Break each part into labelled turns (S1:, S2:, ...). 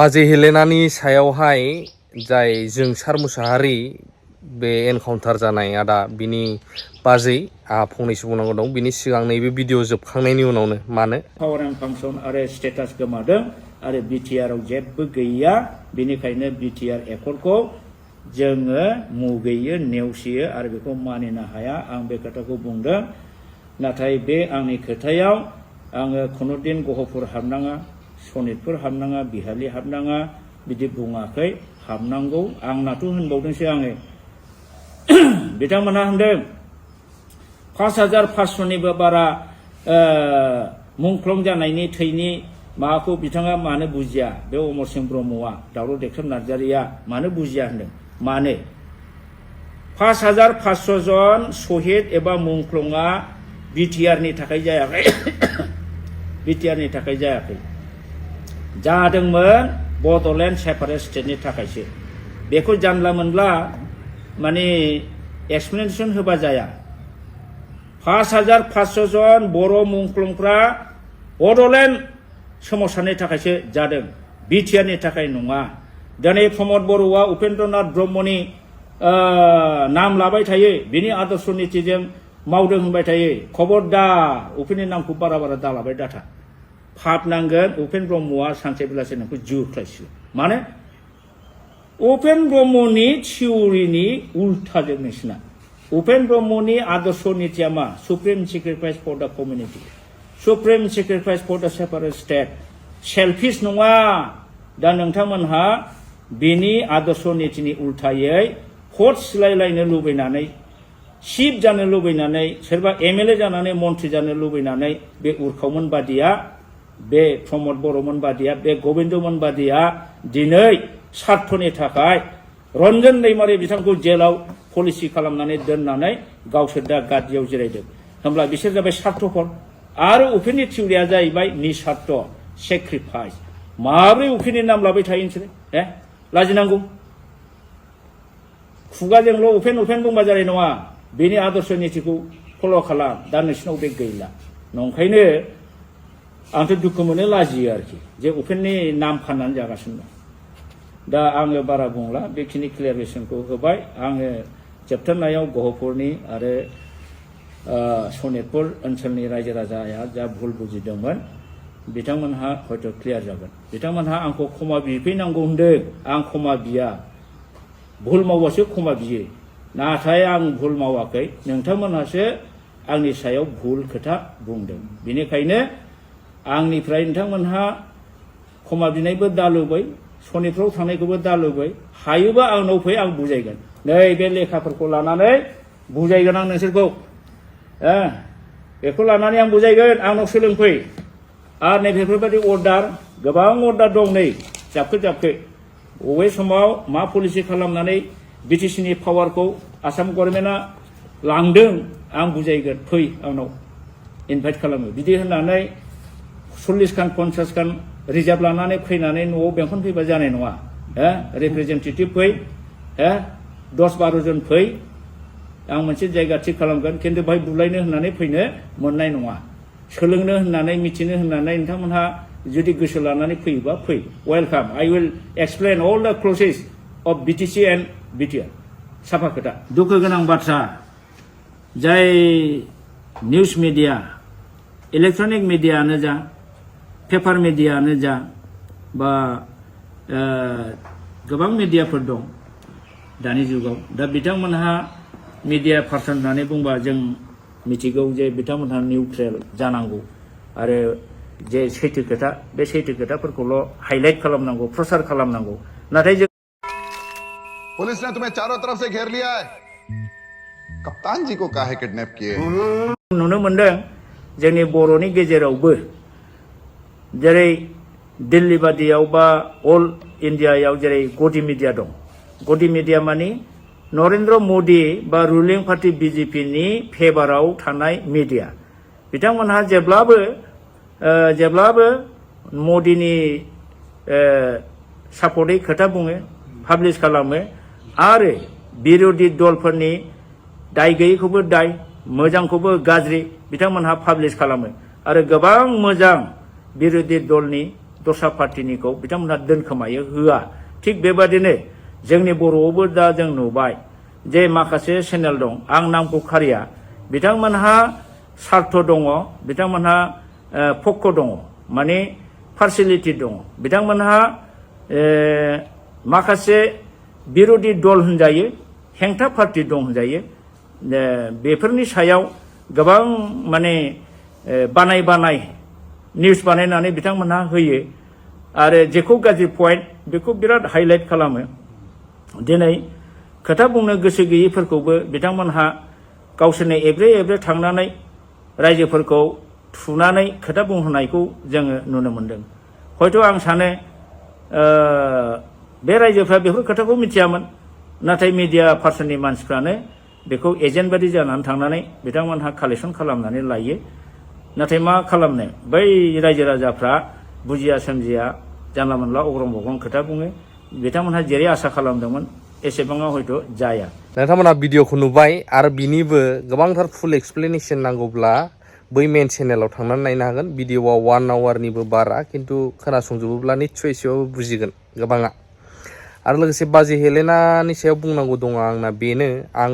S1: बाजै हेलेनानि सायावहाय जाय जोंसार मुसाहारि बे एनकाउन्टार जानाय आदा बिनि बाजै फंनैसो बुंनांगौ दं। बिनि सिगां नैबे भिडिअ जोबखांनायनि उनावनो मानो
S2: पावार एन्ड फांसन आरो स्टेटास गोमादों आरो बिटिआर आव जेबो गैया, बेनिखायनो बिटिआर एकर्डखौ जोङो मुगैयो, नेवसियो आरो बेखौ मानिनो हाया। आं बे खोथाखौ बुंदों। नाथाय बे आंनि खोथायाव आङो खुनुदिन गहपुर हाबनाङा, सनितपुर हाबनाङा, बिहालि हाबनाङा बिदि बुङाखै। हाबनांगौ आंनाथ' होनबावदोंसो आङो। बिथांमोनहा होनदों 5500निबो बारा मुंख्लं जानायनि थैनि माबाखौ बिथाङा मानो बुजिया? बे अमर सिंह ब्रह्मआ, दावराव देख्रेब नार्जारिया मानो बुजिया होनदों? मानो 5500 जन शहीद एबा मुंख्लंआ बिटिआरनि थाखाय जायाखै। बिटिआरनि थाखाय जायाखै, जादोंमोन बड'लेण्ड सेपारेट स्टेटनि थाखायसो। बेखौ जानला मोनला माने एक्सप्लेनेसन होबा जाया। 5500 जन बर' मुंख्लंफ्रा बड'लेण्ड सोमावसारनि थाखायसो जादों, बिटिआरनि थाखाय नङा। दिनै प्रमद बर'आ उपेन्द्रनाथ ब्रह्मनि नाम लाबाय थायो, बिनि आदर्श नीतिजों मावदों होनबाय थायो। खबरदार उपेननि नामखौ बारा बारा दालाबाय दाथा। पाप नांगोन। उपेन ब्रह्मआ सानसे बेलासे नोंखौ जुख्लायसिगोन। मानो? उपेन ब्रह्मनि थिउरिनि उल्टाजों नोंसिना। उपेन ब्रह्मनि आदर्श नीतिया मा? Supreme sacrifice for the community, supreme sacrifice for the separate state. Selfish नङा। दा नोंथांमोनहा बिनि आदर्श नीतिनि उल्टायै भट सिलायलायनो लुबैनानै, चिफ जानो लुबैनानै, सोरबा एमएलए जानानै मन्थ्रि जानो लुबैनानै बे उरखावमोन बादिया, बे प्रमद बर'मोन बादिया, बे गबिन्दमोन बादिया दिनै स्वार्थनि थाखाय रन्जन दैमारि बिथांखौ जेलाव पलिसि खालामनानै दोननानै गावसोर दा गादियाव जिरायदों। होमब्ला बिसोर जाबाय स्वार्थफर। आरो उपेननि थिउरिया जाहैबाय निस्वार्थ, सेक्रिफाइस। माब्रै उपेननि नाम लाबाय थायो नोंसोरो? लाजिनांगौ। खुगाजोंल' उपेन उपेन बुंबा जानाय नङा। बेनि आदर्श नीतिखौ फल' खालाम। दा नोंसिनाव बे गैला। नंखायनो आंथ' दुखु मोनो, लाजियो आरोखि, जे उपेननि नाम फाननानै जागासिनो दं। दा आङो बारा बुंला, बेखिनि क्लियारेसनखौ होबाय। आङो जोबथारनायाव गहपुरनि आरो सनितपुर ओनसोलनि रायजो राजाया जा भुल बुजिदोंमोन बिथांमोनहा हयथ' क्लियार जागोन। बिथांमोनहा आंखौ क्षमा बिफैनांगौ होनदों। आं क्षमा बिया। भुल मावबासो क्षमा बियो। नाथाय आं भुल मावाखै। नोंथांमोनहासो आंनि सायाव भुल खोथा बुंदों। बेनिखायनो आंनिफ्राय नोंथांमोनहा क्षमा बिनायबो दालुबै, सनितपुराव थांनायखौबो दालुबै। हायोबा आंनाव फै, आं बुजायगोन। नै बे लेखाफोरखौ लानानै बुजायगोन आं नोंसोरखौ। बेखौ लानानै आं बुजायगोन। आंनाव सोलोंफै। आरो नै बेफोरबायदि अर्डार, गोबां अर्डार दं नै जाबखो जाबखो। बबे समाव मा पलिसि खालामनानै बिटिसिनि पावारखौ आसाम गभर्नमेन्टआ लांदों आं बुजायगोन। फै आंनाव इनभाइट खालामो। बिदि होननानै 40 खान 50 खान रिजार्भ लानानै फैनानै न'आव बेंखन फैबा जानाय नङा। रिप्रेजेन्टेटिभ फै, 10-12 जन फै। आं मोनसे जायगा थिग खालामगोन। खिन्थु बेहाय बुलायनो होननानै फैनो मोननाय नङा। सोलोंनो होननानै, मिथिनो होननानै नोंथांमोनहा जुदि गोसो लानानै फैयोबा फै। Welcome. I will explain all the classes of BTC and BTR. साफा खोथा। दुखु गोनां बाथ्रा, जाय निउज मिडिया, इलेक्ट्रनिक मिडियानो जा, पेपार मिडियानो जा, बा गोबां मिडियाफोर दं दानि जुगाव। दा बिथांमोनहा मिडिया पार्सन होननानै बुंबा जों मिथिगौ जे बिथांमोनहा निउट्रेल जानांगौ आरो जे सैथो खोथा, बे सैथो खोथाफोरखौल' हाइलाइट खालामनांगौ, प्रसार खालामनांगौ। नाथाय जों
S3: पुलिस ने तुम्हें चारों तरफ से घेर लिया है। कप्तान जी को काहे किडनैप किए?
S2: नुनो मोनदों जोंनि बर'नि गेजेरावबो, जेरै दिल्ली बादियाव बा अल इन्डियायाव जेरै गदि मिडिया दं। गदि मिडिया मानि नरेन्द्र मदि बा रुलिं पार्टि बिजेपिनि फेभाराव थानाय मिडिया। बिथांमोनहा जेब्लाबो मदिनि सापर्टै खोथा बुङो, पाब्लिश खालामो आरो बिरोधि दलफोरनि दाय गैयैखौबो दाय, मोजांखौबो गाज्रि बिथांमोनहा पाब्लिश खालामो। आरो गोबां मोजां बिरोधि दलनि दस्रा पार्टिनिखौ बिथांमोनहा दोनखोमायो होआ थिग बेबादिनो जोंनि बर'आवबो दा जों नुबाय जे माखासे चेनेल दं आं नामखौ खारिया बिथांमोनहा सार्थ दङ बिथांमोनहा पक्ष दङ माने पार्सियेलिटि दङ बिथांमोनहा माखासे बिर'धि दल होनजायो हेंथा पार्टि दं होनजायो बेफोरनि सायाव गोबां माने बानाय निउस बानायनानै बिथांमोनहा होयो आरो जेखौ गाज्रि पइन्ट बेखौ बिराद हाइलाइट खालामो दिनै खोथा बुंनो गोसो गैयैफोरखौबो बिथांमोनहा गावसोरनो एब्रे थांनानै रायजोफोरखौ थुनानै खोथा बुंहोनायखौ जोङो नुनो मोनदों हयथ' आं सानो बे रायजोफ्रा बेफोर खोथाखौ मिथियामोन नाथाय मिडिया पार्सननि मानसिफ्रानो बेखौ एजेन्ट बादि जानानै थांनानै बिथांमोनहा कालेक्सन खालामनानै लायो नाथाय मा खालामनो बै रायजो राजाफ्रा बुजिया सोमजिया जानला मोनला अग्रं बग्रं खोथा बुङो बिथांमोनहा जेरै आसा खालामदोंमोन एसेबाङा हयथ' जाया
S1: नोंथांमोना भिडिअखौ नुबाय आरो बिनिबो गोबांथार फुल एक्सप्लेनेसन नांगौब्ला बै मेन चेनेलाव थांनानै नायनो हागोन भिडिअआ 1 आवारनिबो बारा खिन्थु खोनासंजोबोब्ला निस्सय एसेबाबो बुजिगोन गोबाङा आरो लोगोसे बाजै हेलेनानि सायाव बुंनांगौ दङ आंना बेनो आं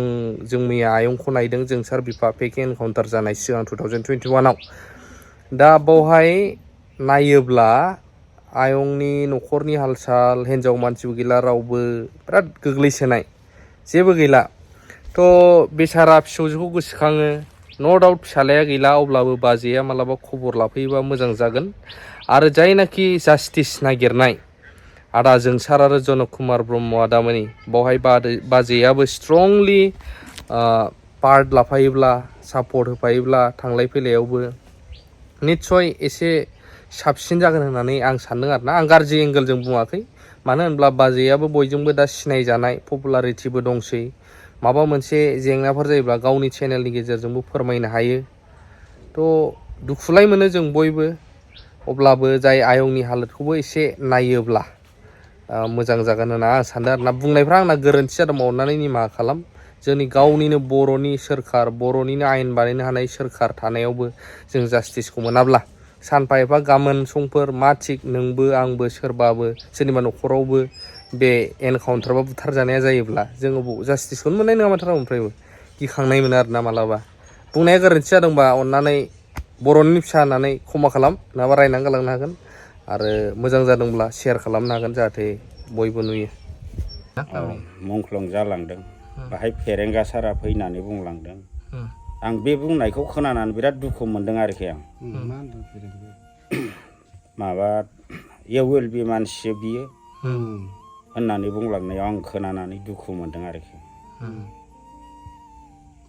S1: जों मैया आयंखौ नायदों जोंसार बिफा फेक एनकाउन्टार जानाय सिगां 2021 आव दा बावहाय नायोब्ला आयंनि न'खरनि हाल-साल हिन्जाव मानसिबो गैला रावबो बिराद गोग्लैसोनाय जेबो गैला थ' बेसारा फिसौजोखौ गोसोखाङो न' डाउट फिसालाया गैला अब्लाबो बाजैया मालाबा खबर लाफैयोबा मोजां जागोन आरो जायनाखि जास्टिस नागिरनाय आदा जोंसार आरो जनक कुमार ब्रह्म आदामोनि बावहाय बाजैयाबो स्ट्रंलि पार्ट लाफायोब्ला सापर्ट होफायोब्ला थांलाय फैलायावबो निस्सय एसे साबसिन जागोन होननानै आं सान्दों आरोना आं गाज्रि एंगेलजों बुङाखै मानो होनब्ला बाजैयाबो बयजोंबो दा सिनायजानाय पपुलारिटिबो दंसै माबा मोनसे जेंनाफोर जायोब्ला गावनि चेनेलनि गेजेरजोंबो फोरमायनो हायो थ' दुखुलाय मोनो जों बयबो अब्लाबो जाय आयंनि हालोदखौबो एसे नायोब्ला मोजां जागोन होनना आं सान्दों आरोना बुंनायफ्रा आंना गोरोन्थि जादोंबा अननानै निमाहा खालाम जोंनि गावनिनो बर'नि सोरखार बर'निनो आयेन बानायनो हानाय सोरखार थानायावबो जों जास्टिसखौ मोनाब्ला सानफा एफा गाबोन समफोर मा थिग नोंबो आंबो सोरबाबो सोरनिबा न'खरावबो बे एनकाउन्टार बा बुथारजानाया जायोब्ला जोङो जास्टिसखौनो मोननाय नङा माथो रावनिफ्रायबो गिखांनाय मोनो आरोना मालाबा बुंनाया गोरोन्थि जादोंबा अननानै बर'नि फिसा होननानै क्षमा खालाम नङाबा रायनानै गालांनो हागोन आरो मोजां जादोंब्ला शेयार खालामनो हागोन जाहाथे बयबो नुयो
S4: मुंख्लं जालांदों बाहाय फेरेंगा सारा फैनानै बुंलांदों आं बे बुंनायखौ खोनानानै बिराद दुखु मोनदों आरोखि आं माबा इउ विल बि मानसि बियो होननानै बुंलांनायाव आं खोनानानै दुखु मोनदों आरोखि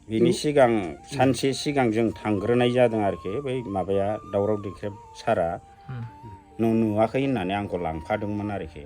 S4: बिनि सिगां सानसे सिगां जों थांग्रोनाय जादों आरोखि बै माबाया दावराव देख्रेब सारा नुवाखै होननानै आंखौ लांफादोंमोन आरोखि